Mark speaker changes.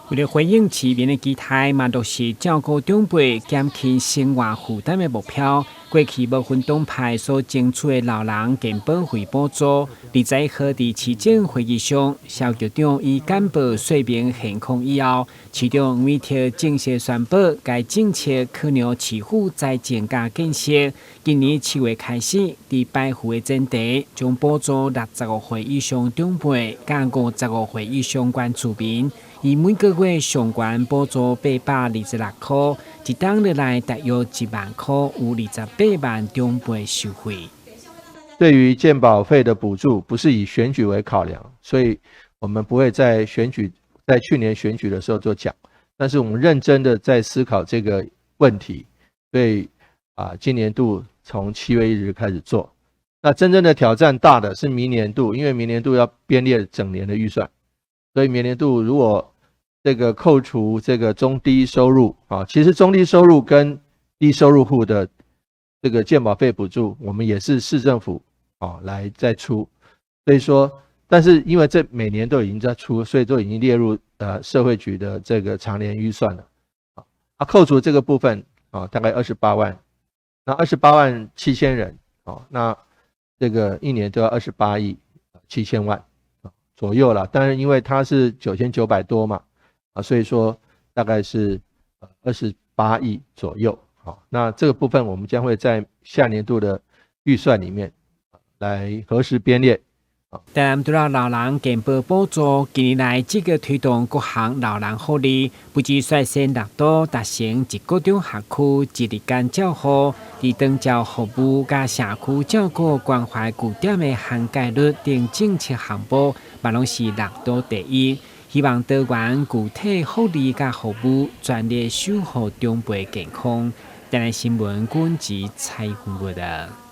Speaker 1: 為了回應市民的期待，嘛落實照顧長輩、減輕生活負擔的目標。過去無分黨派所爭取的老人健保費補助，21號佇市政會議上，蕭局長以簡報說明現況以後，市長委託正式宣布，該政策可讓市府財政佮建設。今年7月開始，佇排富的前提，將補助65歲以上長輩佮55歲以上原住民。以每個月上懸補助826箍，一冬落來大約1萬箍，有28萬長輩受惠。
Speaker 2: 對於健保費的補助，不是以選舉為考量，所以我們不會在選舉，在去年選舉的時候就講。但是我們認真的在思考這個問題，所以啊，今年度從7月1日開始做。那真正的挑戰大的是明年度，因為明年度要編列整年的預算。所以明年度如果這個扣除這個中低收入啊，其實中低收入跟低收入戶的這個健保費補助，我們也是市政府啊來再出。所以說，但是因為這每年都已經在出，所以都已經列入社會局的這個常年預算了。啊，扣除這個部分啊，大概二十八萬，那28.7萬人啊，那這個一年都要28億7000萬左右了，但是因為它是9900多嘛，啊，所以說大概是二十八億左右。好，那這個部分我們將會在下年度的預算裡面來核實編列。
Speaker 1: 但除了老人健保補助，近年來積極推動各項老人福利，不只率先六都達成一國中學區一日間照護、佇長照服務佮社區照顧關懷據點的涵蓋率等政策項目，嘛攏是六都第一。希望多元具體福利佮服務，全力守護長輩健康。台南新聞軍籍採訪報道。